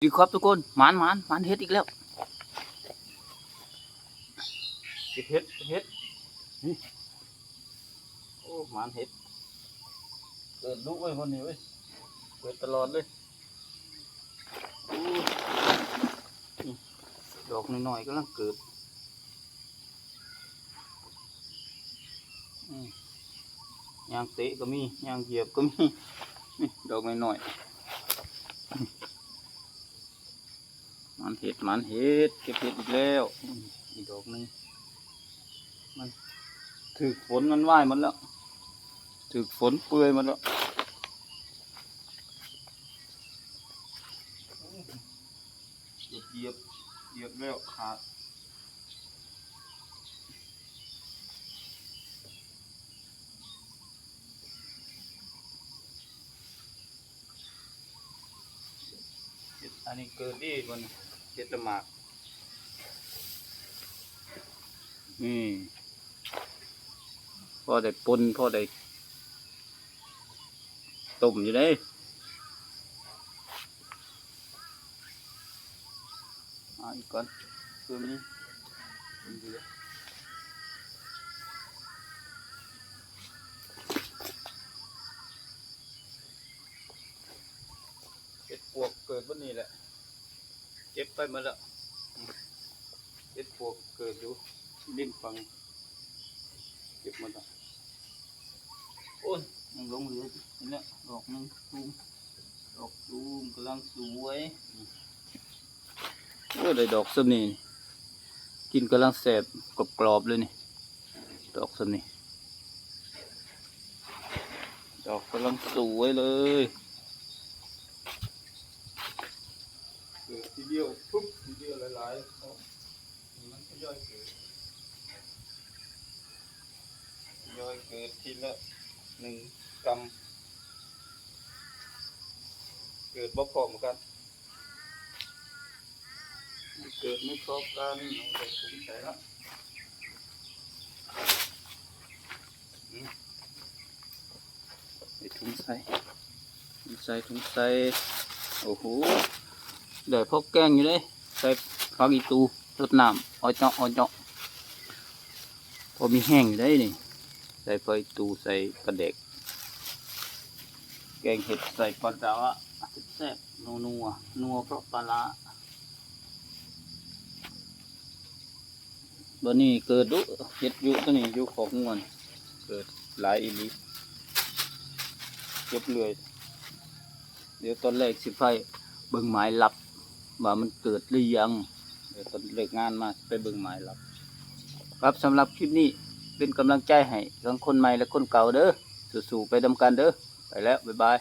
ດີຄັບທຸກຄົນ ໝານ ໝານ ໝານເຫັດອີກແລ້ວ ເກັບເຫັດ ເຫັດ ນີ້ ໂອ້ ໝານເຫັດ ເກີດດຸເວີຍ ມື້ນີ້ເວີຍ ເກີດຕະຫຼອດເລີຍ ໂອ້ ນີ້ ດອກນ້ອຍໆ ກຳລັງເກີດ ອືມ ຍ່າງເຕະກໍມີ ຍ່າງຢຽບກໍມີ ນີ້ ດອກນ້ອຍໆ ໝານເຫັດ ໝານເຫັດ ເກັບເຫັດອີກແລ້ວ ອືມ ອີກດອກໜຶ່ງ ມັນຖືກຝົນ ມັນວາຍໝົດແລ້ວ ຖືກຝົນເປື່ອຍໝົດແລ້ວ ເກືອບຢຽບ ຢຽບແລ້ວຂາດ ເຫັດ ອັນນີ້ເກີດດີບໍ່ນີ້ ເຫັດລະໝາກ ນີ້ ພໍໄດ້ປົ່ນ ພໍໄດ້ຕົ້ມຢູ່ເດ້. ເອົາອີກກ່ອນ ຄືມີ ເຫັດປວກເກີດບັດນີ້ແຫຼະ ເກັບໄປໝົດແລ້ວ ເຫັດປວກເກີດຢູ່ລິມຝັ່ງ ເກັບໝົດແລ້ວ ໂອ້ຍ ຍັງຫຼົງເຫຼືອຢູ່ ເຫັນແລ້ວ ດອກໜຶ່ງ ຕູມ ດອກຕູມກຳລັງສວຍ ໂອ້ ໄດ້ດອກສ່ຳນີ້ ກິນກຳລັງແຊບ ກອບໆ ເລີຍນີ້ ດອກສ່ຳນີ້ ດອກກຳລັງສວຍເລີຍ ເກີດທີດຽວ ປຶບ ທີດຽວຫຼາຍໆ ເນາະ ມັນທະຍອຍເກີດ ທະຍອຍເກີດທີລະໜຶ່ງກຳ ເກີດບໍ່ພ້ອມກັນ ມັນເກີດໃນຄອບກັນ ເອົາໃສ່ຖົງໃສ່ລະ ອືມ ໃສ່ຖົງໃສ່ ຖົງໃສ່ ຖົງໃສ່ ໂອ້ໂຫ ໄດ້ພໍແກງຢູ່ເດ້ ໃສ່ຜັກອີຕູ ລົດນ້ຳ ອອຍເຈາະ ອອຍເຈາະ ພໍມີແຮງຢູ່ເດ້ນີ້ ໃສ່ຜັກອີຕູ ໃສ່ປາແດກ ແກງເຫັດໃສ່ປາດາ ແຊບໆ ນົວໆ ນົວເພາະປາຫຼ້າ. ບັດນີ້ເກີດດຸ ເຫັດຢູ່ຕົວນີ້ ຢູ່ຄອກງົວ ເກີດຫຼາຍອີ່ຫຼີ ເກັບເລື້ອຍ ດຽວຕອນແລງຊິໄປເບິ່ງໝາຍລັບ ວ່າມັນເກີດຫຼືຍັງ ດຽວຕອນເລີກງານມາໄປເບິ່ງໝາຍລັບ ຄັບ ສຳລັບຄລິບນີ້ ເປັນກຳລັງໃຈໃຫ້ທັງຄົນໃໝ່ ແລະ ຄົນເກົ່າເດີ ສູ້ໆ ໄປນຳກັນເດີ ໄປແລ້ວ ບາຍບາຍ.